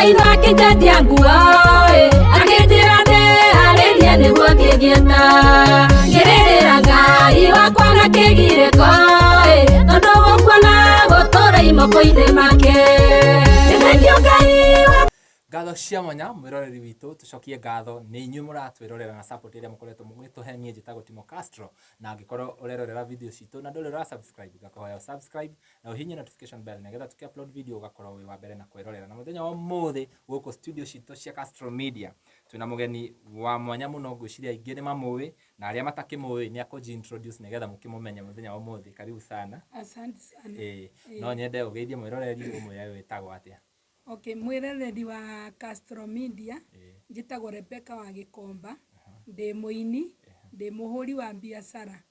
Ngai no akĩnjenjia nguo ĩ, akĩnjĩra ndĩharĩrie nĩguo thiĩ thieta. Ngĩrĩrĩra Ngai wakwa na kĩgirĩko ĩ, tondũ gũkua na gũtũũra imoko-inĩ make. Nĩ thengiũ Ngai wa Ngatho cia mwanya mwĩroreri witũ, tũcokie ngatho nĩ inyuĩ mũratwĩrorera na support ĩrĩa mũkoretwo mũgĩtũhe. Niĩ njĩtagwo Timo Castro, na angĩkorwo ũrerorera video citũ na ndũrĩ ũra subscribe, ngakũhoya ũ subscribe na ũhihinye notification bell nĩgetha tũkĩ upload video ũgakorwo wĩ wa mbere na kwĩrorera. Na mũthenya wa ũmũthĩ gũkũ studio citũ cia Castro Media twĩna mũgeni wa mwanya mũno, ngwĩciria aingĩ nĩ mamũĩ na arĩa matakĩmũĩ nĩ akũji introduce nĩgetha mũkĩmũmenye mũthenya wa ũmũthĩ. Karibu sana. Asante sana. Ĩĩ, no nyende ũgeithie mwĩroreri ũmwĩre wĩtagwo atĩa. Okay, mwĩroreri wa Castro Media, njĩtagwo Rebecca wa Gĩkomba, ndĩ mũini, ndĩ mũhũri wa biacara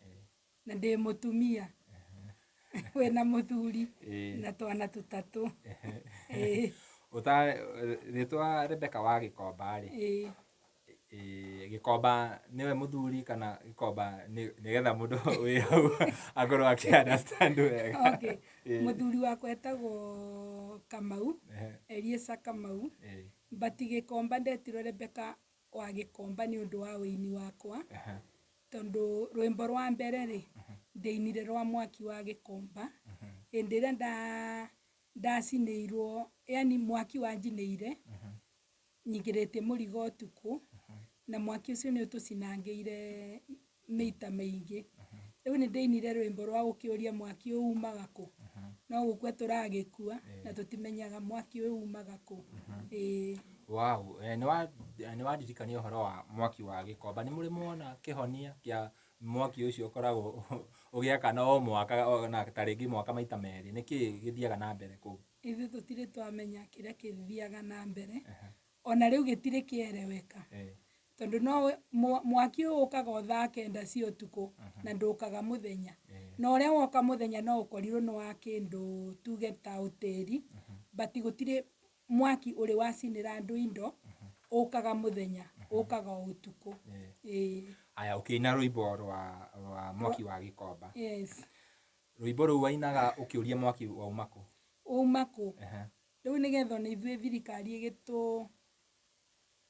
na ndĩ mũtumia wĩna mũthuri na twana tũtatũ. Ĩĩ. Ũta rĩtwa Rebecca wa Gĩkomba rĩ, Gĩkomba nĩwe mũthuri kana Gĩkomba nĩgetha mũndũ wĩ hau akorwo akĩ understand wega? Okay. Mũthuri wakwa etagwo Kamau, Eliesa Kamau, but Gĩkomba ndetirwo Rebecca wa Gĩkomba nĩ ũndũ wa ũini wakwa, tondũ rwĩmbo rwa mbere rĩ, ndĩinire rwa mwaki wa Gĩkomba, hĩndĩ ĩrĩa ndacinĩirwo, yaani mwaki wanjinĩire, nyingĩrĩtie mũrigo ũtukũ, na mwaki ũcio nĩ ũtũcinangĩire mĩita mĩingĩ. Rĩu nĩ ndĩinire rwĩmbo rwa gũkĩũria mwaki ũyũ umaga kũ, no gũkua tũragĩkua na tũtimenyaga mwaki ũyũ umaga kũ. Ĩĩ. Wow, nĩ wandirikania ũhoro wa mwaki wa Gĩkomba. Nĩ mũrĩ mwona kĩhonia kĩa mwaki ũcio ũkoragwo ũgĩakana o mwaka na ta rĩngĩ mwaka maita merĩ? Nĩkĩ gĩthiaga na mbere kũu? Ithuĩ tũtirĩ twamenya kĩrĩa kĩthiaga na mbere, ona rĩu gĩtirĩ kĩereweka, tondũ no mwaki ũyũ ũkaga o thaa kenda cia ũtukũ na ndũkaga mũthenya, na ũrĩa woka mũthenya no ũkorirwo nĩ wa kĩndũ tuge ta ũtĩri, but gũtirĩ mwaki ũrĩ wacinĩra andũ indo ũkaga mũthenya, ũkaga o ũtukũ. Ĩĩ. Aya, ũkĩina rwĩmbo rwa mwaki wa Gĩkomba. Yes. Rwĩmbo rũu wainaga ũkĩũria mwaki wauma kũ? Wauma kũ? Rĩu nĩgetha ona ithuĩ thirikari ĩgĩtũ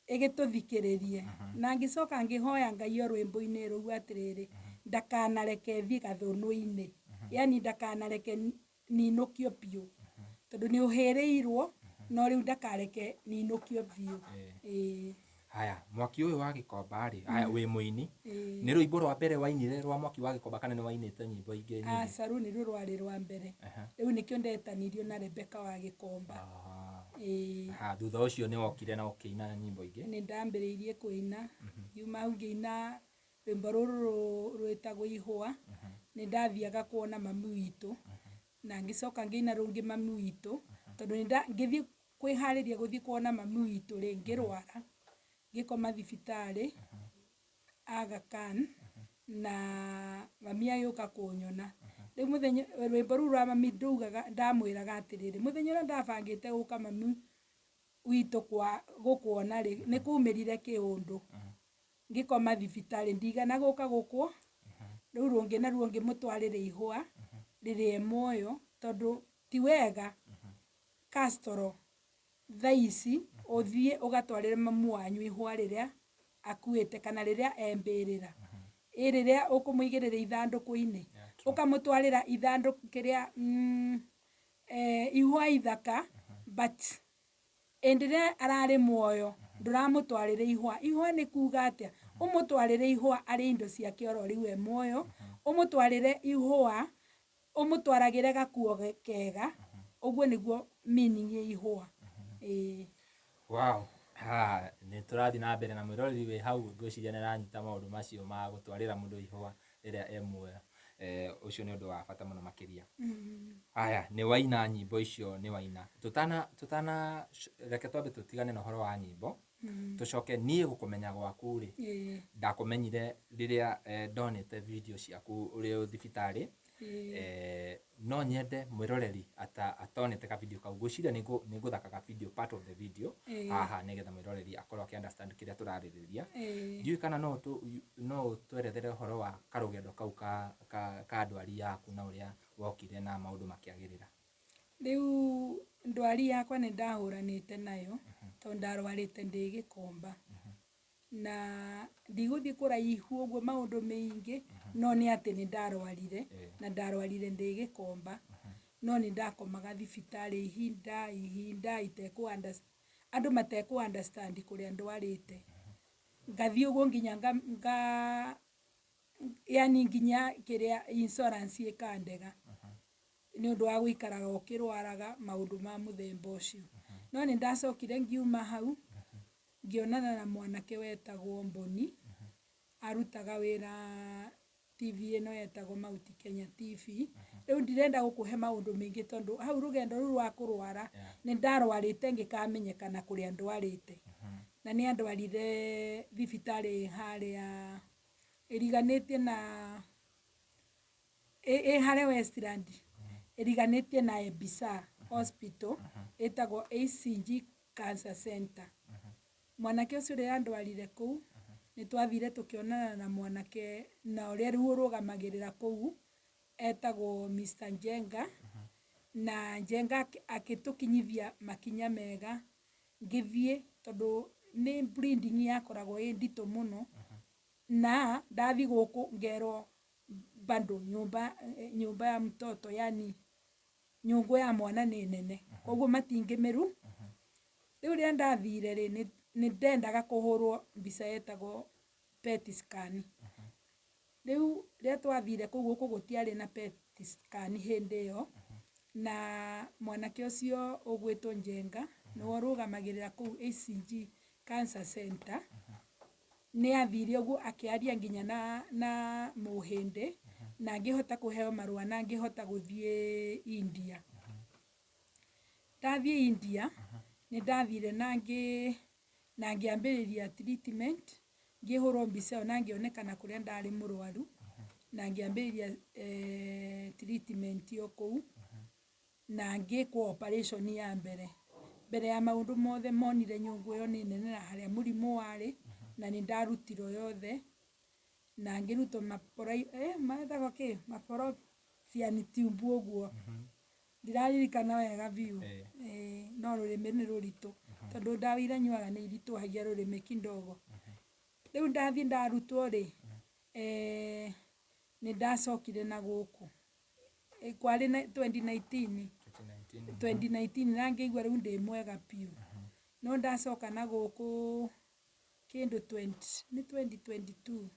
ĩgĩtũthikĩrĩrie. Na ngĩcoka ngĩhoya Ngai o rwĩmbo-inĩ rũu atĩrĩrĩ, ndakanareke thiĩ gathũnũ-inĩ, yaani ndakanareke ninũkio biũ, tondũ nĩ ũhĩrĩirwo, no rĩu ndakareke ninũkio biũ. Ĩĩ. Haya, mwaki ũyũ wa Gĩkomba rĩ, haya wĩ mũini, nĩ rwĩmbo rwa mbere wainire rwa mwaki wa Gĩkomba kana nĩ wainĩte nyĩmbo ingĩ nyingĩ? Aca, rũu nĩruo rwarĩ rwa mbere. Rĩu nĩkĩo ndetanirio na Rebecca wa Gĩkomba. Ĩĩ. Aha, thutha ũcio nĩ wokire na ũkĩina nyĩmbo ingĩ? Nĩ ndambĩrĩirie kũina, ngiuma hau ngĩina rwĩmbo rũrũ rwĩtagwo Ihũa, nĩ ndathiaga kuona mami witũ, na ngĩcoka ngĩina rũngĩ mami witũ, tondũ ngĩthiĩ kwĩharĩria gũthiĩ kuona mami witũ rĩ, ngĩrwara, ngĩkoma thibitarĩ Aga Khan, na mami agĩũka kũnyona. Rĩu mũthenya, rwĩmbo rũu rwa mami ndaugaga, ndamwĩraga atĩrĩrĩ, mũthenya ũrĩa ndabangĩte gũka mami witũ gũkuona rĩ, nĩ kwaumĩrire kĩũndũ, ngĩkoma thibitarĩ ndigana gũka gũkũ, rĩu rũngĩ naruo ngĩmũtwarĩra ihũa rĩrĩa e muoyo, tondũ ti wega Castro thaa ici ũthiĩ ũgatwarĩre mamu wanyu ihũa rĩrĩa akuĩte kana rĩrĩa e mbĩrĩra. Ĩ rĩrĩa ũkũmũigĩrĩra ithandũkũ-inĩ, ũkamũtwarĩra ithandũkũ kĩrĩa ihũa ithaka but hĩndĩ ĩrĩa ararĩ muoyo ndũramũtwarĩra ihũa. Ihũa nĩ kuga atĩa? Ũmũtwarĩre ihũa arĩ indo ciake oro rĩu e muoyo, ũmũtwarĩre ihũa ũmũtwaragĩre gakuo kega, ũguo nĩguo meaning ya ihũa. Ĩĩ. Wow. Ha, nĩ tũrathiĩ na mbere na mwĩroreri wĩ hau ngwĩciria nĩ aranyita maũndũ macio ma gũtwarĩra mũndũ ihũa rĩrĩa e muoyo. Ũcio nĩ ũndũ wa bata mũno makĩria. Haya, nĩ waina nyĩmbo icio nĩ waina. Tũtana tũtana reke twambe tũtigane na ũhoro wa nyĩmbo. Tũcoke niĩ gũkũmenya gwaku rĩ, ndakũmenyire rĩrĩa ndonete video ciaku ũrĩ o thibitarĩ. No nyende mwĩroreri atonete ka video kau, ngwĩciria nĩ ngũthaka ka video, part of the video haha nĩgetha mwĩroreri akorwo akĩ understand kĩrĩa tũrarĩrĩria. Ndiũĩ kana no ũtwerethere ũhoro wa karũgendo kau ka ndwari yaku na ũrĩa wokire na maũndũ makĩagĩrĩra. Rĩu ndwari yakwa nĩ ndahũranĩte nayo. Tondu ndarwarite ndi Gikomba. Na ndigũthiĩ kũraihu ũguo maũndũ maingĩ, no nĩ atĩ nĩ ndarwarire, na ndarwarire ndĩ Gĩkomba, no nĩ ndakomaga thibitarĩ ihinda ihinda itekũ andũ matekũ understand kũrĩa ndwarĩte. Ngathiĩ ũguo nginya nga, nga yani nginya kĩrĩa insurance ĩkandega nĩ ũndũ wa gũikaraga ũkĩrwaraga maũndũ ma mũthemba ũcio. No nĩ ndacokire ngiuma hau, ngĩonana na mwanake wetagwo Mboni, arutaga wĩra TV ĩno yetagwo Mount Kenya TV. Rĩu ndirenda gũkũhe maũndũ maingĩ tondũ hau rũgendo rũu rwa kũrwara, nĩ ndarwarĩte ngĩkamenyekana kũrĩa ndwarĩte. Na nĩ andwarire thibitarĩ harĩa ĩriganĩtie na ĩ harĩa Westland, ĩriganĩtie na Ebisa Hospital, ĩtagwo ACG Cancer Center. Mwanake ũcio ũrĩa andwarire kũu, nĩ twathire tũkĩonana na mwanake na ũrĩa rĩu ũrũgamagĩrĩra kũu, etagwo Mr Njenga, na Njenga agĩtũkinyithia makinya mega, ngĩthiĩ tondũ nĩ bleeding yakoragwo ĩ nditũ mũno, na ndathiĩ gũkũ ngerwo bado nyũmba, nyũmba ya mtoto yani nyũngũ ya mwana nĩ nene, koguo matingĩmĩru. Rĩu rĩrĩa ndathire rĩ, nĩ ndendaga kũhũrwo mbica yetagwo PET scan. Rĩu rĩrĩa twathire kũu gũkũ gũtiarĩ na PET scan hĩndĩ ĩyo, na mwanake ũcio ũgwĩtwo Njenga, nĩwe ũrũgamagĩrĩra kũu ACG Cancer Center, nĩ athire ũguo akĩaria nginya na mũhĩndĩ, na ngĩhota kũheo marũa na ngĩhota gũthiĩ India. Ndathiĩ India, nĩ ndathire na ngĩambĩrĩria treatment, ngĩhũrwo mbica ĩyo na ngĩonekana kũrĩa ndarĩ mũrwaru, na ngĩambĩrĩria treatment o kũu, na ngĩkwo operation ya mbere. Mbere ya maũndũ mothe monire nyũngũ ĩyo nĩ nene na harĩa mũrimũ warĩ, na nĩ ndarutirwo yothe, na ngĩrutwo metagwo kĩ? Fallopian tube ũguo. Ndiraririkana wega biũ, no rũrĩmĩ nĩ rũritũ, tondũ ndawa iria nyuaga nĩ iritũhagia rũrĩmĩ kidogo. Rĩu ndathiĩ ndarutwo rĩ, nĩ ndacokire na gũkũ. Kwarĩ 2019, 2019 na ngĩigua rĩu ndĩ mwega biũ. No ndacoka na gũkũ kĩndũ 20, nĩ 2022,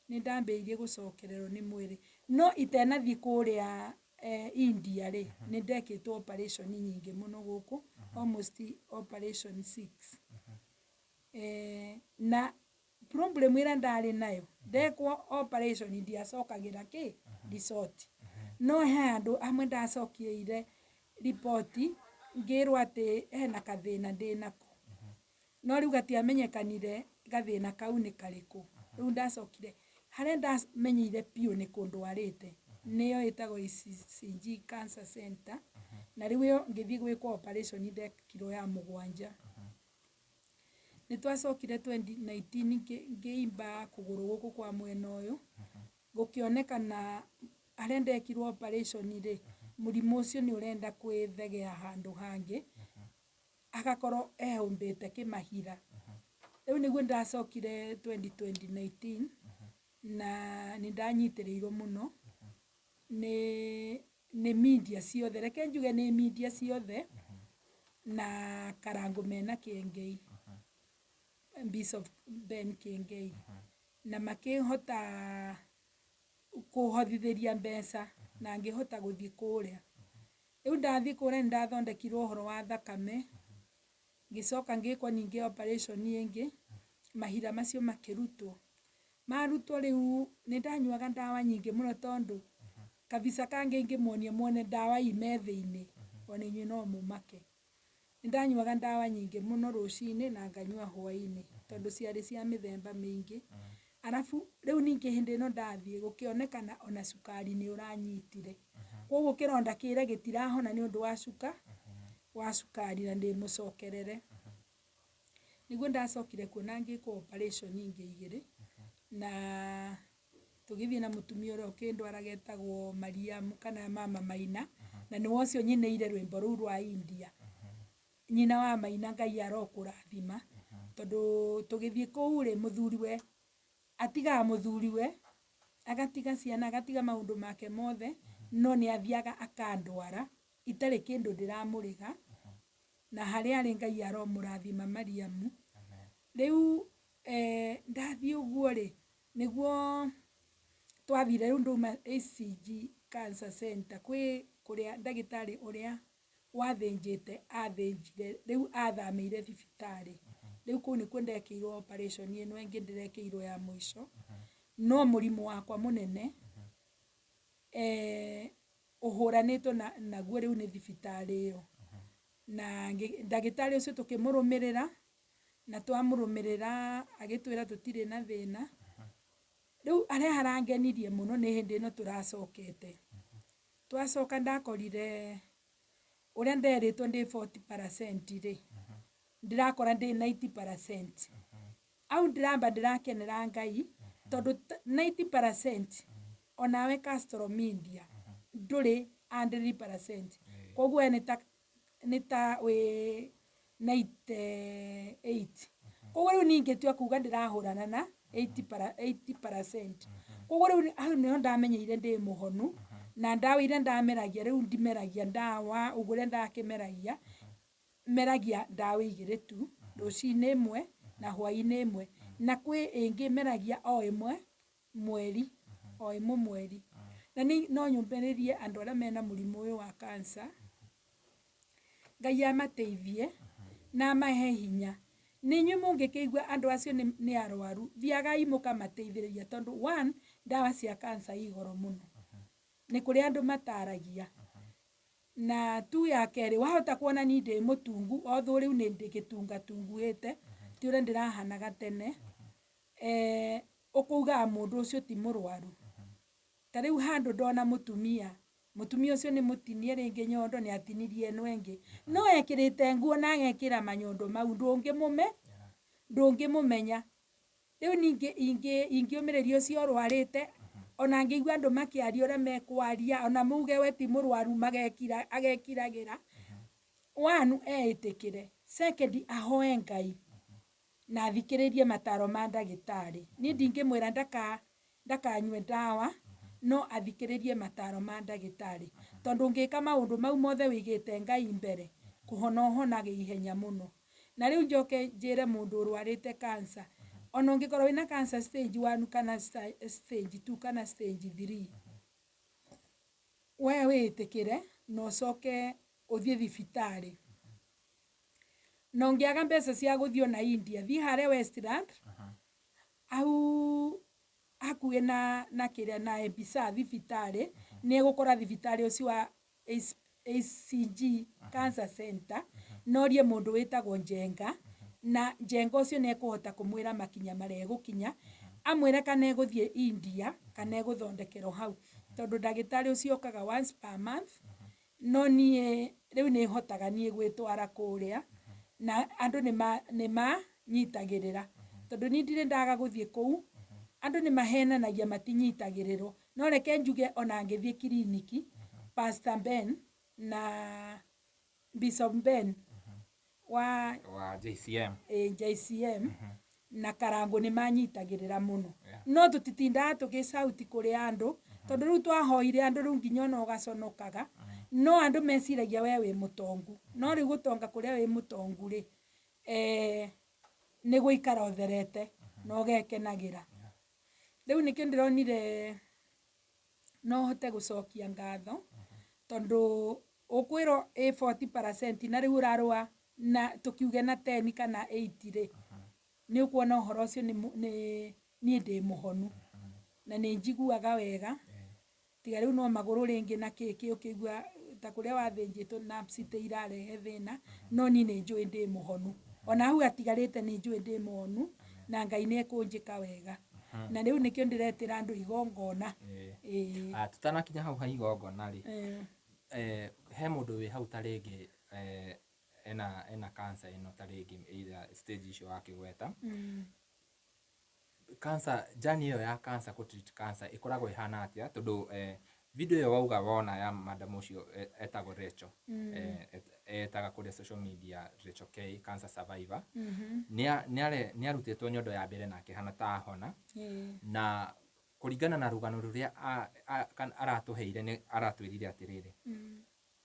nĩ ndambĩrĩirie gũcokererwo nĩ mwĩrĩ. No itenathiĩ kũrĩa India rĩ, nĩ ndekĩtwo operation nyingĩ mũno gũkũ, almost operation 6. Na problem ĩrĩa ndarĩ nayo, ndekwo operation ndiacokagĩra kĩ? Result. No he handũ hamwe ndacokieire riboti, ngĩrwo atĩ hena gathĩna ndĩnako. No rĩu gatiamenyekanire gathĩna kau nĩ karĩkũ. Rĩu ndacokire, harĩa ndamenyeire biũ nĩ kũ ndwarĩte, nĩyo ĩtagwo ECG Cancer Center, na rĩu ĩyo ngĩthiĩ gwĩkwo operation ndekirwo ya mũgwanja. Nĩ twacokire 2019 ngĩimba kũgũrũ gũkũ kwa mwena ũyũ, gũkĩonekana harĩa ndekirwo operation rĩ, mũrimũ ũcio nĩ ũrenda kwĩthegea handũ hangĩ, agakorwo ehumbĩte kĩmahira. Rĩu nĩguo ndacokire 2019, na nĩ ndanyitĩrĩirwo mũno nĩ media ciothe, reke njuge nĩ media ciothe, na Karangũ mena Kĩengei, Bishop Ben Kĩengei, na makĩhota kũhotithĩria mbeca na ngĩhota gũthiĩ kũrĩa. Rĩu ndathiĩ kũrĩa nĩ ndathondekirwo ũhoro wa thakame, ngĩcoka ngĩkwo ningĩ operation ĩngĩ, mahira macio makĩrutwo. Marutwo rĩu nĩ ndanyuaga ndawa nyingĩ mũno tondũ kabica kangĩ ingĩmuonia muone ndawa ii metha-inĩ, ona inyuĩ no mũmake. Nĩ ndanyuaga ndawa nyingĩ mũno rũcinĩ na nganyua hwaĩ-inĩ tondũ ciarĩ cia mĩthemba mĩingĩ. Arabu rĩu ningĩ hĩndĩ ĩno ndathiĩ gũkĩonekana ona cukari nĩ ũranyitire. Koguo kĩronda kĩrĩa gĩtirahona nĩ ũndũ wa cukari na ndĩ mũcokerere. Nĩguo ndacokire kuona ngĩkwo operation ingĩ igĩrĩ, na tũgĩthiĩ na mũtumia ũrĩa ũkĩndwaraga etagwo Mariamu kana Mama Maina, na nĩwe ũcio nyinĩire rwĩmbo rũu rwa India. Nyina wa Maina, Ngai arokũrathima, tondũ tũgĩthiĩ kũu rĩ, mũthuriwe atigaga, mũthuriwe agatiga ciana, agatiga maũndũ make mothe, no nĩ athiaga akandwara itarĩ kĩndũ ndĩramũrĩha. Na harĩa arĩ, Ngai aromũrathima Mariamu. Amen. Rĩu ndathiĩ ũguo rĩ, nĩguo twathire rĩu ndauma HCG Cancer Center kwĩ kũrĩa ndagĩtarĩ ũrĩa wathĩnjĩte athĩnjire, rĩu athamĩire thibitarĩ. Rĩu kũu nĩkuo ndekĩirwo operation ĩno ĩngĩ ndĩrekĩirwo ya mũico. No mũrimũ wakwa mũnene ũhũranĩtwo na naguo rĩu nĩ thibitarĩ ĩyo. Na ndagĩtarĩ ũcio tũkĩmũrũmĩrĩra, na twamũrũmĩrĩra agĩtwĩra tũtirĩ na thĩna. Rĩu harĩa harangenirie mũno nĩ hĩndĩ ĩno tũracokete. Twacoka ndakorire ũrĩa nderĩtwo ndĩ 40% rĩ, ndĩrakora ndĩ 90%. Au ndĩramba ndĩrakenera Ngai, tondũ 90% onawe Castro Media ndũrĩ 100%. Koguo we nĩ ta wĩ 98. Koguo rĩu ningĩtua kuga ndĩrahũrana na 80%. Koguo rĩu hau nĩho ndamenyeire ndĩ mũhonu, na ndawa iria ndameragia rĩu ndimeragia ndawa ũguo ũrĩa ndakĩmeragia, meragia ndawa igĩrĩ tu, rũcinĩ ĩmwe na hwaĩ-inĩ ĩmwe, na kwĩ ĩngĩ meragia o ĩmwe mweri, o ĩmwe mweri. Na nĩ no nyũmĩrĩrie andũ arĩa mena mũrimũ ũyũ wa cancer, Ngai amateithie na amahe hinya. Nĩ inyuĩ mũngĩkĩigua andũ acio nĩ arwaru, thiagai mũkamateithĩrĩria, tondũ one, ndawa cia cancer i goro mũno, nĩ kũrĩ andũ mataragia. Na tu ya kerĩ, wahota kuona ni ndĩ mũtungu, although rĩu nĩ ndĩgĩtungatunguhĩte, ti ũrĩa ndĩrahanaga tene, ũkaugaga mũndũ ũcio ti mũrwaru. Ta rĩu handũ ndona mũtumia, mũtumia ũcio nĩ mũtinie rĩngĩ nyondo, nĩ atinirie ĩno ĩngĩ, no ekĩrĩte nguo na agekĩra manyondo mau, ndũngĩmũmenya. Rĩu ningĩ ingĩũmĩrĩria ũcio ũrwarĩte, ona ngĩigua andũ makĩaria ũrĩa mekwaria, ona muge we ti mũrwaru, magekira agekiragĩra. One, eĩtĩkĩre. Second, ahoe Ngai na athikĩrĩrie mataro ma ndagĩtarĩ. Niĩ ndingĩmwĩra ndakanyue ndawa, no athikĩrĩrie mataro ma ndagĩtarĩ, tondũ ũngĩka maũndũ mau mothe wĩigĩte Ngai mbere, kũhona ũhonaga ihenya mũno. Na rĩu njoke njĩre mũndũ ũrwarĩte cancer, ona ũngĩkorwo wĩna cancer stage 1 kana stage 2 kana stage 3, we wĩĩtĩkĩre na ũcoke ũthiĩ thibitarĩ. Na ũngĩaga mbeca cia gũthiĩ ona India, thiĩ harĩa Westland hau hakuhĩ na kĩrĩa na Episa thibitarĩ, nĩ egũkora thibitarĩ ũcio wa HCG Cancer Center, na ũrie mũndũ wĩtagwo Njenga, na Njenga ũcio nĩ ekũhota kũmwĩra makinya marĩa egũkinya, amwĩre kana egũthiĩ India kana egũthondekerwo hau, tondũ ndagĩtarĩ ũcio okaga once per month. No niĩ rĩu nĩ hotaga niĩ gwĩtwara kũrĩa, na andũ nĩ manyitagĩrĩra, tondũ niĩ ndirĩ ndaga gũthiĩ kũu. Andũ nĩ mahenanagia matinyitagĩrĩrwo, no reke njuge ona ngĩthiĩ kiriniki, Pastor Ben na Bishop Ben wa wa JCM. JCM na Karangũ nĩ manyitagĩrĩra mũno. No tũtitindaga tũgĩcauti kũrĩ andũ, tondũ rĩu twahoire andũ rĩu nginya ona ũgaconokaga. No andũ meciragia we wĩ mũtongu, no rĩu gũtonga kũrĩa wĩ mũtongu rĩ, nĩ gũikara ũtherete na ũgekenagĩra. Rĩu nĩkĩo ndĩronire no hote gũcokia ngatho, tondũ ũkwĩrwo ĩ 40% na rĩu ũrarũa na tũkiuge na 10 kana 8 rĩ, nĩ ũkuona ũhoro ũcio nĩ niĩ ndĩ mũhonu na nĩ njiguaga wega, tiga rĩu no magũrũ rĩngĩ na kĩ kĩ ũkĩigua ta kũrĩa wathĩnjĩtwo nerves irarehe thĩna. No niĩ nĩ njũĩ ndĩ mũhonu, ona hau hatigarĩte nĩ njũĩ ndĩ mũhonu na Ngai nĩ ekũnjĩka wega. Na rĩu nĩkĩo ndĩretĩra andũ igongona. Ĩĩ. Ah, tutanakinya hau ha igongona rĩ, he mũndũ wĩ hau ta rĩngĩ ena cancer ĩno, ta rĩngĩ either stage icio wakĩgweta, cancer journey ĩyo ya cancer, kũ treat cancer ĩkoragwo ĩhana atĩa? Tondũ Video ĩyo wauga wona ya madam ũcio etagwo Rachel, etaga kũrĩa social media Rachel K cancer survivor. Nĩ arutĩtwo nyondo ya mbere na akĩhana ta ahona, na kũringana na rũgano rũrĩa aratũheire, nĩ aratwĩrire atĩrĩrĩ,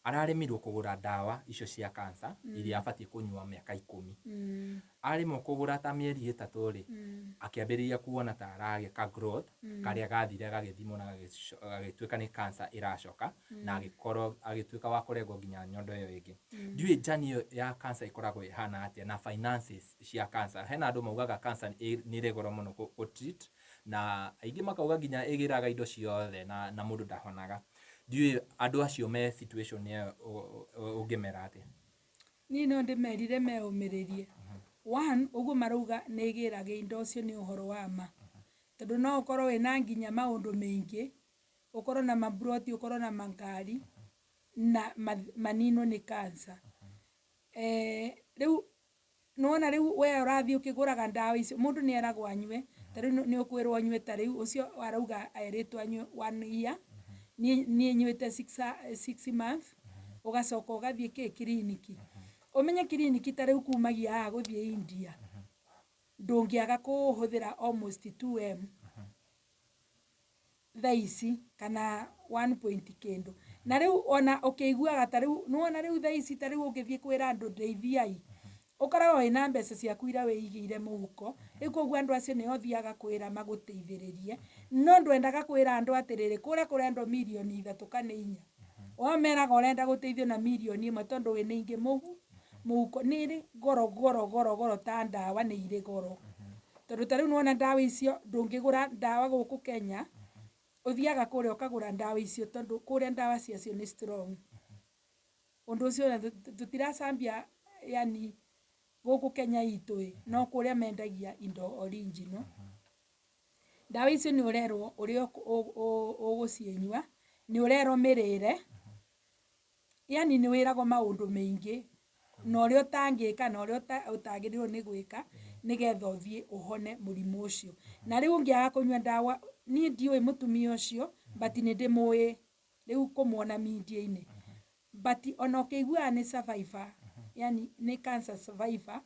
araremirwo kũgũra ndawa icio cia cancer iria abatiĩ kũnyua mĩaka 10. Aremwo kũgũra ta mĩeri 3 rĩ, akĩambĩrĩria kuona ta aragĩa ka growth karĩa gathire gagĩthimwo na gagĩtuĩka nĩ cancer ĩracoka, na agĩkorwo agĩtuĩka wa kũrengwo nginya nyondo ĩyo ĩngĩ. Ndiũĩ journey ĩyo ya cancer ĩkoragwo ĩhana atĩa na finances cia cancer. Hena andũ maugaga cancer nĩ ĩrĩ goro mũno kũ treat, na aingĩ makauga nginya ĩgĩraga indo ciothe na mũndũ ndahonaga. Ndiũĩ andũ acio me situation ĩyo ũngĩmera atĩa? Niĩ no ndĩmerire meũmĩrĩrie. One, ũguo marauga nĩ ĩgĩraga indo ũcio nĩ ũhoro wa ma, tondũ no ũkorwo wĩna nginya maũndũ maingĩ, ũkorwo na maburoti, ũkorwo na mangari na maninwo nĩ cancer. Rĩu nĩwona rĩu we ũrathiĩ ũkĩgũraga ndawa icio, mũndũ nĩ eragwo anyue. Ta rĩu nĩ ũkwĩrwo ũnyue, ta rĩu ũcio arauga erĩtwo anyue one year, niĩ nyuĩte 6 months. Ũgacoka ũgathiĩ kĩ kiriniki, ũmenye kiriniki ta rĩu kumagia haha gũthiĩ India ndũngĩaga kũhũthĩra almost 2M thaa ici kana 1 point kĩndũ. Na rĩu ona ũkĩiguaga ta rĩu nĩwona rĩu thaa ici, ta rĩu ũngĩthiĩ kwĩra andũ ndeithiai, ũkoragwo wĩna mbeca ciaku iria wĩigĩire mũhuko. Rĩu koguo andũ acio nĩo ũthiaga kwĩra magũteithĩrĩrie, no ndwendaga kwĩra andũ atĩrĩrĩ, kũrĩa kũrendwo mirioni 3 kana 4. Wameraga ũrenda gũteithio na mirioni 1 tondũ wĩna ingĩ mũhuko. Nĩ ĩrĩ goro goro goro goro, ta ndawa nĩ irĩ goro, tondũ ta rĩu nĩwona ndawa icio ndũngĩgũra ndawa gũkũ Kenya, ũthiaga kũrĩa ũkagũra ndawa icio, tondũ kũrĩa ndawa ciacio nĩ strong. Ũndũ ũcio ona tũtiracambia yani gũkũ Kenya itũ ĩ, no kũrĩa mendagia indo original. Ndawa icio nĩ ũrerwo ũrĩa ũgũciĩnyua, nĩ ũrerwo mĩrĩre, yani nĩ wĩragwo maũndũ maingĩ na ũrĩa ũtangĩka na ũrĩa ũtagĩrĩirwo nĩ gwĩka nĩgetha ũthiĩ ũhone mũrimũ ũcio. Na rĩu ũngĩaga kũnyua ndawa, niĩ ndiũĩ mũtumia ũcio, but nĩ ndĩmũĩ rĩu kũmuona media-inĩ, but ona ũkĩiguaga nĩ survivor, yani nĩ cancer survivor,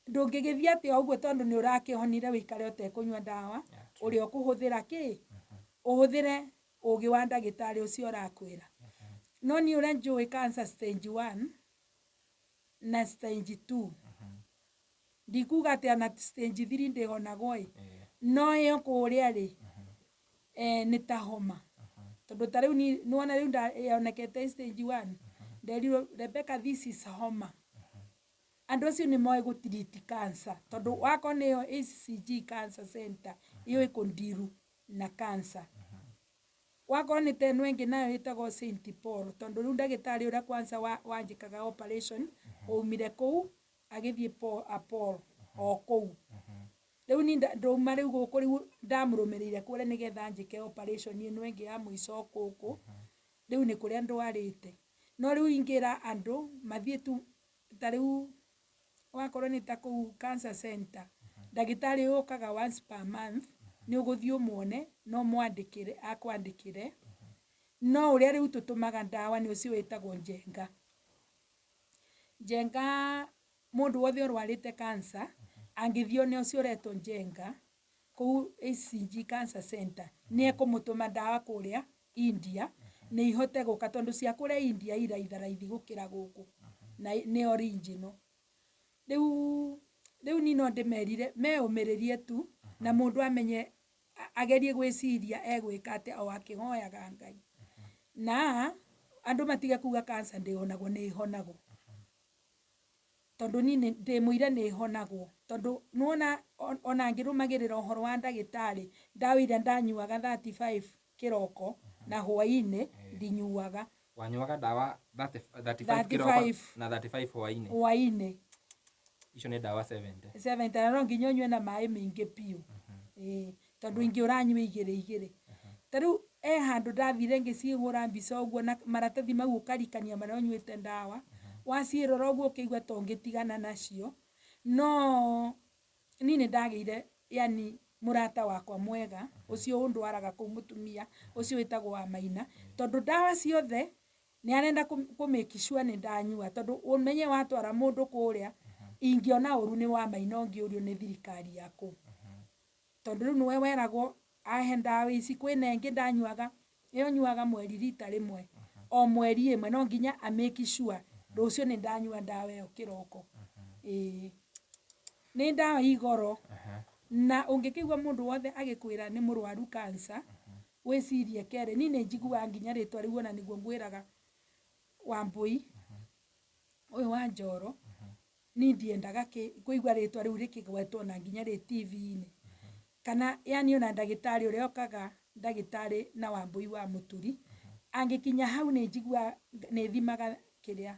ndũngĩgĩthiĩ atĩ o ũguo tondũ nĩ ũrakĩhonire wĩikare ũtekũnyua ndawa. Ũrĩa ũkũhũthĩra kĩ ũhũthĩre ũgĩ wa ndagĩtarĩ ũcio ũrakwĩra. No niĩ ũrĩa njũĩ, cancer stage 1 na stage 2, ndikuga atĩ ona stage 3 ndĩhonagwo ĩ, no ĩyo kũrĩa rĩ, nĩ ta homa, tondũ ta rĩu nĩwona rĩu yonekete stage 1, nderirwo, "Rebecca, this is homa." Andũ acio nĩ moĩ gũ treat cancer, tondũ wakorwo nĩyo HCG Cancer Center yũĩ kũndiru na cancer. Wakorwo nĩ ta ĩno ĩngĩ nayo ĩtagwo St Paul, tondũ rĩu ndagĩtarĩ ũrĩa kwanza wanjĩkaga operation aumire kũu agĩthiĩ Paul o kũu. Rĩu ni ndauma rĩu gũkũ, rĩu ndamũrũmĩrĩire kũrĩa nĩgetha njĩke operation ĩno ĩngĩ ya mũico gũkũ. Rĩu nĩ kũrĩa ndwarĩte. No rĩu ingĩra andũ mathiĩ tu, ta rĩu wakorwo nĩ ta kũu cancer center, ndagĩtarĩ ũkaga once per month, nĩ ũgũthiĩ ũmuone no mwandĩkĩre akwandĩkĩre. No ũrĩa rĩu tũtũmaga ndawa nĩ ũcio wĩtagwo Njenga. Njenga, mũndũ wothe ũrwarĩte cancer angĩthiĩ one ũcio ũretwo Njenga kũu HCG Cancer Center, nĩ ekũmũtũma ndawa kũrĩa India nĩ ihote gũka, tondũ cia kũrĩa India i raithi gũkĩra gũkũ na nĩ original. Rĩu niĩ no ndĩmerire meũmĩrĩrie tu, na mũndũ amenye agerie gwĩciria egwĩka atĩa o akĩhoyaga Ngai, na andũ matige kuga cancer ndĩhonagwo. Nĩ ĩhonagwo, tondũ niĩ ndĩ mũire nĩ ĩhonagwo, tondũ nĩwona ona ngĩrũmagĩrĩra ũhoro wa ndagĩtarĩ, ndawa iria ndanyuaga 35 kĩroko na hwaĩ-inĩ ndinyuaga. Wanyuaga ndawa 30, 35 kĩroko? 35. Na 35 hwaĩ-inĩ? Hwaĩ-inĩ. Icio nĩ ndawa 70. 70, na no nginya ũnyue na maĩ maingĩ biũ. Ĩĩ, tondũ ingĩ ũranyua igĩrĩ igĩrĩ. Ta rĩu he handũ ndathire ngĩcihũra mbica ũguo na maratathi mau, ũkarikania marĩa ũnyuĩte ndawa, waciĩrora ũguo ũkĩigua ta ũngĩtigana nacio. No niĩ nĩ ndagĩire yani Mũrata wakwa mwega ũcio ũndwaraga kũu, mũtumia ũcio wĩtagwo wa Maina, tondũ ndawa ciothe nĩ arenda kũ make sure nĩ ndanyua, tondũ ũmenye watwara mũndũ kũrĩa, ingĩona ũru nĩ wa Maina ũngĩũrio nĩ thirikari ya kũu, tondũ rĩu nĩwe weragwo ahe ndawa ici. Kwĩna ĩngĩ ndanyuaga, ĩyo nyuaga mweri rita rĩmwe, o mweri ĩmwe, no nginya a make sure rũciũ nĩ ndanyua ndawa ĩyo kĩroko. Ĩĩ, nĩ ndawa igoro, na ũngĩkĩigua mũndũ wothe agĩkwĩra nĩ mũrwaru cancer, wĩcirie kerĩ. Niĩ nĩ njiguaga nginya rĩtwa rĩu, ona nĩguo ngwĩraga Wambũi ũyũ wa Njoro, niĩ ndiendaga kũigua rĩtwa rĩu rĩkĩgwetwo na nginya rĩ TV-inĩ, kana yani ona ndagĩtarĩ ũrĩa okaga, ndagĩtarĩ na Wambũi wa Mũturi angĩkinya hau, nĩ njiguaga nĩ thimaga kĩrĩa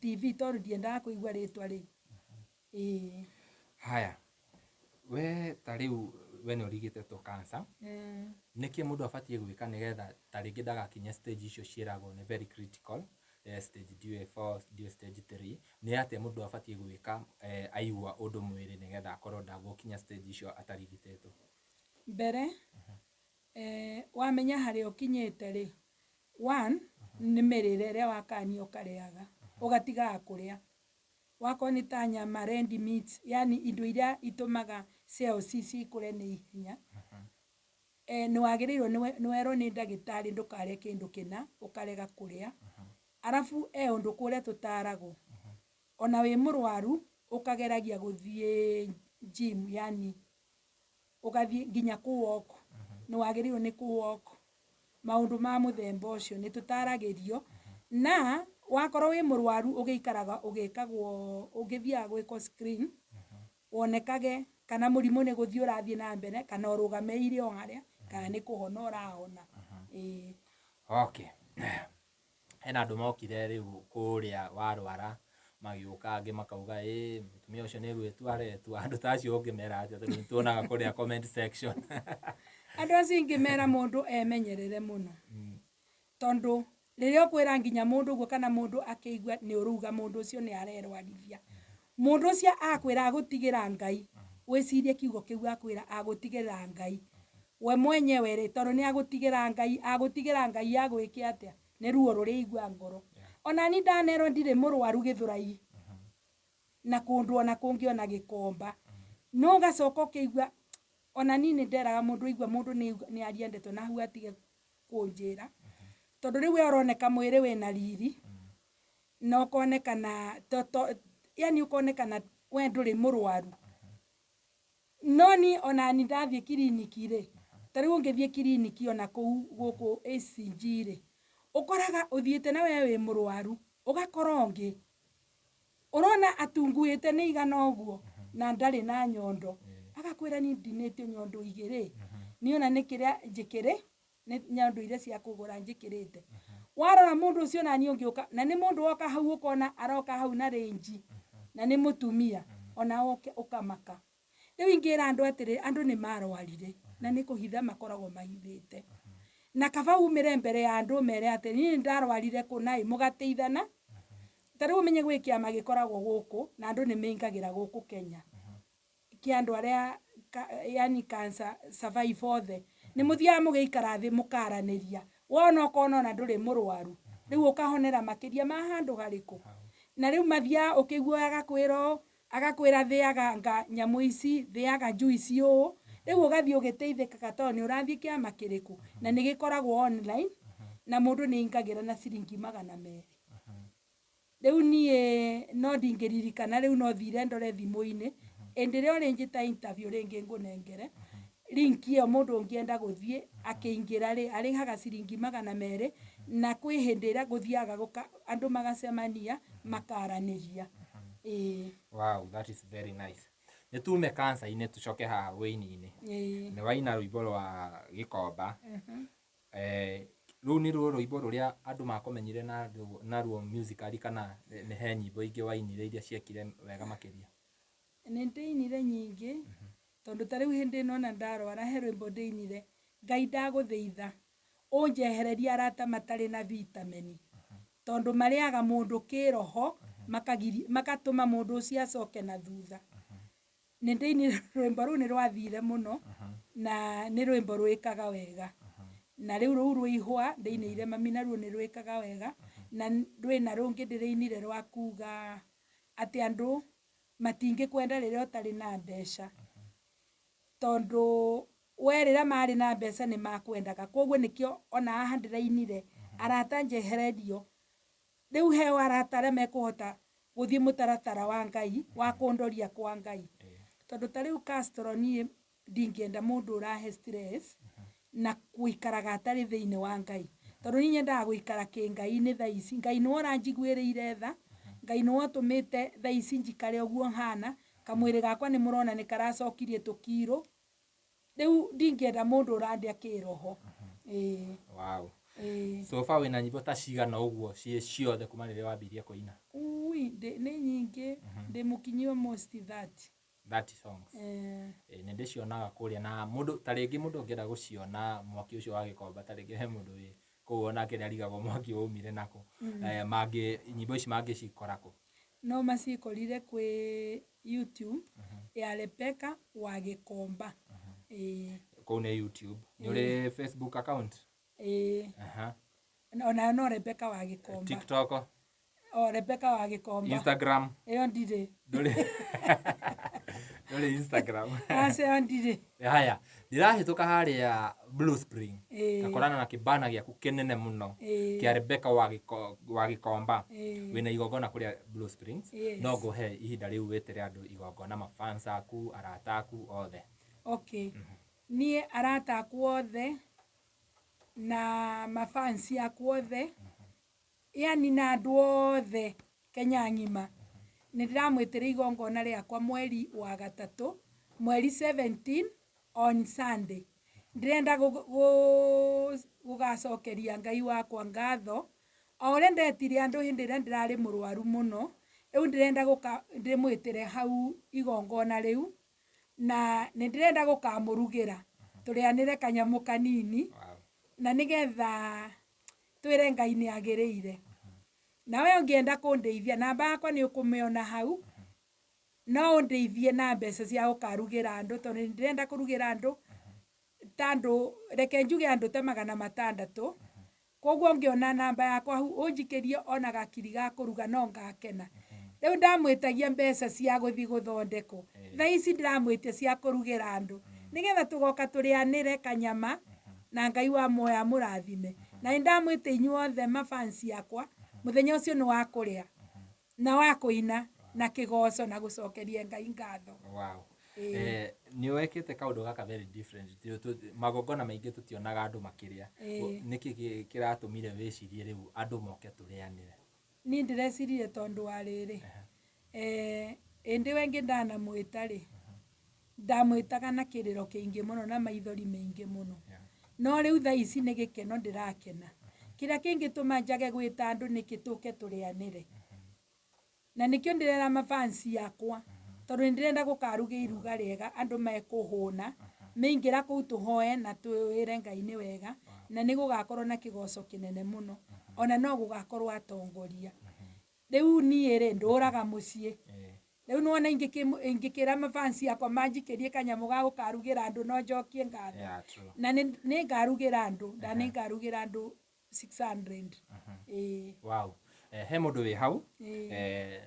TV, tondũ ndiendaga kũigua rĩtwa rĩu. Ĩĩ. Haya, we ta rĩu we nĩ ũrigitĩtwo cancer, nĩkĩ mũndũ abatiĩ gwĩka nĩgetha ta rĩngĩ ndagakinye stage icio ciĩragwo nĩ very critical, stage ndiũĩ 4, ndiũĩ stage 3? Nĩ atĩa mũndũ abatiĩ gwĩka aigua ũndũ mwĩrĩ nĩgetha akorwo ndagũkinya stage icio atarigitĩtwo? Mbere, wamenya harĩa ũkinyĩte rĩ, one nĩ mĩrĩre ĩrĩa wakanio ũkarĩaga, ũgatigaga kũrĩa wakorwo nĩ ta nyama, red meat, yani indo iria itũmaga cells cikũre nĩ ihenya. Nĩ wagĩrĩirwo nĩ werwo nĩ ndagĩtarĩ ndũkarĩe kĩndũ kĩna, ũkarega kũrĩa. Arabu he ũndũ kũrĩa tũtaragwo, ona wĩ mũrwaru ũkageragia gũthiĩ gym, yani ũgathiĩ nginya kũ walk, nĩ wagĩrĩirwo nĩ kũ walk. Maũndũ ma mũthemba ũcio nĩ tũtaragĩrio. Na wakorwo wĩ mũrwaru, ũgĩikaraga ũgĩkagwo, ũgĩthiaga gwĩkwo screen, wonekage kana mũrimũ nĩ gũthiĩ ũrathiĩ na mbere, kana ũrũgamĩrĩire o harĩa, kana nĩ kũhona ũrahona. Ĩĩ. Okay, hena andũ mokire rĩu kũrĩa warwara, magĩũka angĩ makauga ĩ mũtumia ũcio nĩ gwĩtua aretua. Andũ ta acio ũngĩmera atĩa, tondũ nĩ tuonaga kũrĩa comment section? Andũ acio ingĩmera mũndũ emenyerere mũno, tondũ rĩrĩa ũkwĩra nginya mũndũ ũguo, kana mũndũ akĩigua nĩ ũrauga mũndũ ũcio nĩ arerwarithia, mũndũ ũcio akwĩra agũtigĩra Ngai, wĩcirie kiugo kĩu akwĩra agũtigĩra Ngai we mwenyewe rĩ, tondũ nĩ agũtigĩra Ngai, agũtigĩra Ngai agwĩke atĩa? Nĩ ruo rũrĩigua ngoro. Ona ni ndanerwo ndirĩ mũrwaru Gĩthũrai na kũndũ ona kũngĩ ona Gĩkomba, no ũgacoka ũkĩigua. Ona niĩ nĩ nderaga mũndũ, aigua mũndũ nĩ aria ndeto na hau atige kũnjĩra, tondũ rĩu we ũroneka mwĩrĩ wĩna riri na ũkonekana yani ũkonekana we ndũrĩ mũrwaru. No niĩ ona ni ndathiĩ kiriniki rĩ, ta rĩu ũngĩthiĩ kiriniki ona kũu gũkũ HCG rĩ, ũkoraga ũthiĩte na we wĩ mũrwaru, ũgakora ũngĩ ũrona atunguĩte nĩ igana ũguo na ndarĩ na nyondo, agakwĩra niĩ ndinĩtio nyondo igĩrĩ, niĩ ona nĩ kĩrĩa njĩkĩrĩ nĩ nyondo iria cia kũgũra njĩkĩrĩte. Warora mũndũ ũcio, nani ũngĩũka na nĩ mũndũ woka hau, ũkona aroka hau na rĩnji na nĩ mũtumia, ona ũke ũkamaka. Rĩu ingĩra andũ atĩrĩ, andũ nĩ marwarire na nĩ kũhitha makoragwo mahithĩte, na kaba umĩre mbere ya andũ mere atĩ niĩ nĩ ndarwarire kũna ĩ, mũgateithana. Ta rĩu ũmenye gwĩ kĩama gĩkoragwo gũkũ na andũ nĩ maingagĩra gũkũ Kenya, kĩa andũ arĩa yani cancer survive othe, nĩ mũthiaga mũgĩikara thĩ mũkaranĩria, wona ũkona ona ndũrĩ mũrwaru, rĩu ũkahonera makĩria ma handũ harĩkũ. Na rĩu mathiaga ũkĩiguaga agakwĩra ũũ, agakwĩra thĩaga nga nyamũ ici, thĩaga juice ũũ, rĩu ũgathiĩ ũgĩteithĩkaga tondũ nĩ ũrathiĩ kĩama kĩrĩkũ, na nĩ gĩkoragwo online, na mũndũ nĩ aingagĩra na ciringi 200. Rĩu niĩ no ndingĩririkana rĩu, no thire ndore thimũ-inĩ ĩndĩ ĩrĩa ũrĩnjĩta interview rĩngĩ, ngũnengere link ĩyo. Mũndũ ũngĩenda gũthiĩ akĩingĩra rĩ, arĩhaga ciringi 200, na kwĩ hĩndĩ ĩrĩa gũthiaga andũ magacemania makaranĩria. Ĩĩ. Wow, that is very nice. Nĩ tume cancer-inĩ, tũcoke haha wĩini-inĩ. Nĩ waina rwĩmbo rwa Gĩkomba. Rũu nĩ ruo rwĩmbo rũrĩa andũ makũmenyire naruo musically, kana nĩ he nyĩmbo ingĩ wainire iria ciekire wega makĩria? Nĩ ndĩinire nyingĩ, tondũ ta rĩu hĩndĩ ĩno ona ndarwara, he rwĩmbo ndĩinire: Ngai ndagũthaitha ũnjehererie arata matarĩ na vitamin, tondũ marĩaga mũndũ kĩroho, makatũma mũndũ ũcio acoke na thutha. Nĩ ndĩinire rwĩmbo rũu, nĩ rwathire mũno na nĩ rwĩmbo rwĩkaga wega. Na rĩu rũu rwa ihũa ndĩinĩire mami naruo nĩ rwĩkaga wega. Na rwĩna rũngĩ ndĩrĩinire rwa kuga atĩ andũ matingĩkwenda rĩrĩa ũtarĩ na mbeca, tondũ we rĩrĩa marĩ na mbeca nĩ makwendaga. Koguo nĩkĩo ona haha ndĩrainire arata njehererio. Rĩu heo arata arĩa mekũhota gũthiĩ mũtaratara wa Ngai wa kũndoria kwa Ngai. Tondũ ta rĩu Castro, niĩ ndingĩenda mũndũ ũrahe stress na gũikaraga atarĩ thĩinĩ wa Ngai, tondũ niĩ nyendaga gũikara kĩngai-inĩ. Thaa ici Ngai nĩwe ũranjiguĩrĩire tha, Ngai nĩwe ũtũmĩte thaa ici njikare ũguo hana. Kamwĩrĩ gakwa nĩ mũrona nĩ karacokirie tũkiro. Rĩu ndingĩenda mũndũ ũrandĩa kĩroho. Ĩĩ. Wow. Ĩĩ. So far wĩna nyĩmbo ta cigana ũguo ciĩ ciothe kuma rĩrĩa wambirie kũina? Ui, nĩ nyingĩ, ndĩ mũkinyi almost 30. 30 songs. Eh. Nĩ ndĩcionaga kũrĩa, na mũndũ ta rĩngĩ mũndũ ũngĩenda gũciona, mwaki ũcio wa Gĩkomba, ta rĩngĩ he mũndũ wĩ kũu onake nĩ arigagwo mwaki waumire nakũ. Mangĩ nyĩmbo ici mangĩcikora kũ? No macikorire kwĩ YouTube ya Rebecca wa Gĩkomba. Ĩĩ. Kũu nĩ YouTube. Nĩ ũrĩ Facebook account? Ĩĩ. Onayo no Rebecca wa Gĩkomba. TikTok? O Rebecca wa Gĩkomba. Instagram? Ĩyo ndirĩ. Ndũrĩ Instagram? Aca, ĩyo ndirĩ. Haya, ndĩrahĩtũka harĩa Blue Spring, Ĩĩ. ngakorana na kĩbana gĩaku kĩnene mũno Ĩĩ. kĩa Rebecca wa Gĩkomba. Ĩĩ. Wĩna igongona kũrĩa Blue Springs. Yes. No ngũhe ihinda rĩu wĩtĩre andũ igongona, mafans aku, arata aku othe. Okay, niĩ arata akwa othe na mafans akwa othe, yani na andũ othe Kenya ng'ima, nĩ ndĩramwĩtĩra igongona rĩakwa mweri wa gatatũ, mweri 17 on Sunday. Ndĩrenda gũgacokeria Ngai wakwa ngatho o ũrĩa ndetire andũ hĩndĩ ĩrĩa ndĩrarĩ mũrwaru mũno. Rĩu ndĩrenda gũka ndĩmwĩtĩre hau igongona rĩu, na nĩ ndĩrenda gũkamũrugĩra tũrĩanĩre kanyamũ kanini, na nĩgetha twĩre Ngai nĩ agĩrĩire. Na we ũngĩenda kũndeithia, namba yakwa nĩ ũkũmĩona hau, no ũndeithie na mbeca cia gũkarugĩra andũ, tondũ nĩ ndĩrenda kũrugĩra andũ ta andũ, reke njuge andũ ta 600. Koguo ũngĩona namba yakwa hau, ũnjikĩrie ona gakiri ga kũruga, no ngakena. Rĩu ndamwĩtagia mbeca cia gũthiĩ gũthondekwo, thaa ici ndĩramwĩtia cia kũrugĩra andũ, nĩgetha tũgoka tũrĩanĩre kanyama na Ngai wa muoyo amũrathime. Na nĩ ndamwĩta inyuothe mafans akwa, mũthenya ũcio nĩ wa kũrĩa na wa kũina na kĩgoco na gũcokeria Ngai ngatho. Wow. Ĩĩ. Nĩ wekĩte kaũndũ gaka very different. Magongona maingĩ tũtionaga andũ makĩrĩa. Ĩĩ. Nĩkĩ kĩratũmire wĩcirie rĩu andũ moke tũrĩanĩre? Niĩ ndĩreciririe tondũ wa rĩrĩ, ĩndĩ wengĩ ndanamwĩta rĩ, ndamwĩtaga na kĩrĩro kĩingĩ mũno na maithori maingĩ mũno. No rĩu thaa ici nĩ gĩkeno ndĩrakena. Kĩrĩa kĩngĩtũma njage gwĩta andũ nĩkĩ tũke tũrĩanĩre? Na nĩkĩo ndĩrera mafans akwa, tondũ nĩ ndĩrenda gũkaruga iruga rĩega andũ mekũhũna. Mĩingĩra kũu tũhoe na twĩre Ngai nĩ wega, na nĩ gũgakorwo na kĩgoco kĩnene mũno. Ona no gũgakorwo atongoria. Rĩu niĩ rĩ, ndũraga mũciĩ. Rĩu nĩwona ingĩkĩra mafans akwa manjikĩrie kanyamũ ga gũkarugĩra andũ, no njokie ngatho. Yeah, true. Na nĩ ngarugĩra andũ, na nĩ ngarugĩra andũ 600. Ĩĩ. Wow. He mũndũ wĩ hau, Ĩĩ.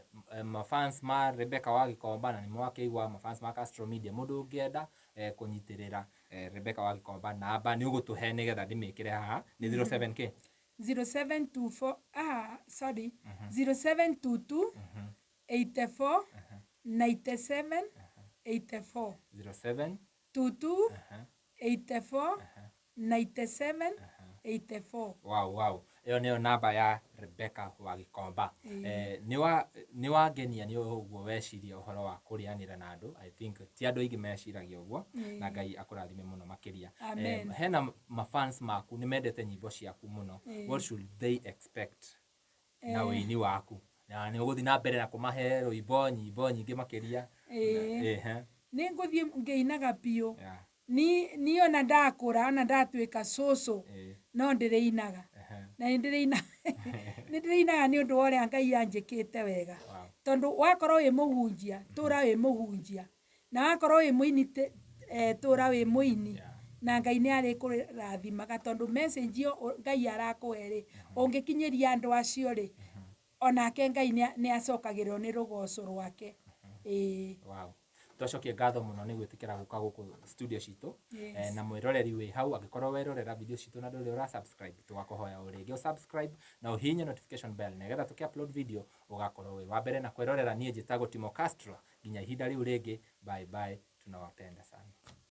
Mafans ma Rebecca wa Gĩkomba, na nĩ mwakĩigua mafans ma Castro Media, mũndũ ũngĩenda kũnyitĩrĩra Rebecca wa Gĩkomba, namba nĩ ũgũtũhe nĩgetha ndĩmĩkĩre haha, nĩ 07K? 0724, ah sorry, 0722 84 97 84. 07 22 84 97 84. Wow. Ĩyo nĩyo namba ya Rebecca wa Gĩkomba. Nĩ wangenia nĩ ũguo weciria ũhoro wa kũrĩanĩra na andũ. I think ti andũ aingĩ meciragia ũguo, na Ngai akũrathime mũno makĩria. Amen. Hena mafans maku nĩ mendete nyĩmbo ciaku mũno. What should they expect na ũini waku? Na nĩ ũgũthiĩ na mbere na kũmahe rwĩmbo, nyĩmbo nyingĩ makĩria? Ĩĩ. Ehe. Nĩ ngũthiĩ ngĩinaga biũ. Ni Ni ona ndakũra, ona ndatuĩka cũcũ, no ndĩrĩinaga. Na nĩ ndĩrĩinaga nĩ ũndũ wa ũrĩa Ngai anjĩkĩte wega. Wow. Tondũ wakorwo wĩ mũhunjia, tũra wĩ mũhunjia. Na wakorwo wĩ mũini tũra wĩ mũini. Na Ngai nĩ arĩkũrathimaga tondũ message ĩyo Ngai arakũhe rĩ, ũngĩkinyĩria andũ acio rĩ, onake Ngai nĩ acokagĩrĩrwo nĩ rũgoco rwake. Ĩĩ. Wow. Twacokia ngatho mũno nĩ gwĩtĩkĩra gũka gũkũ studio citũ. Na mwĩroreri wĩ hau, angĩkorwo werorera video citũ na ndũrĩ ũra subscribe, tũgakũhoya o rĩngĩ subscribe na ũhihinye notification bell nĩgetha tũkĩ upload video ũgakorwo wĩ wa mbere na kwĩrorera. Niĩ njĩtagwo Timo Castro, nginya ihinda rĩu rĩngĩ, bye bye, tunawapenda sana.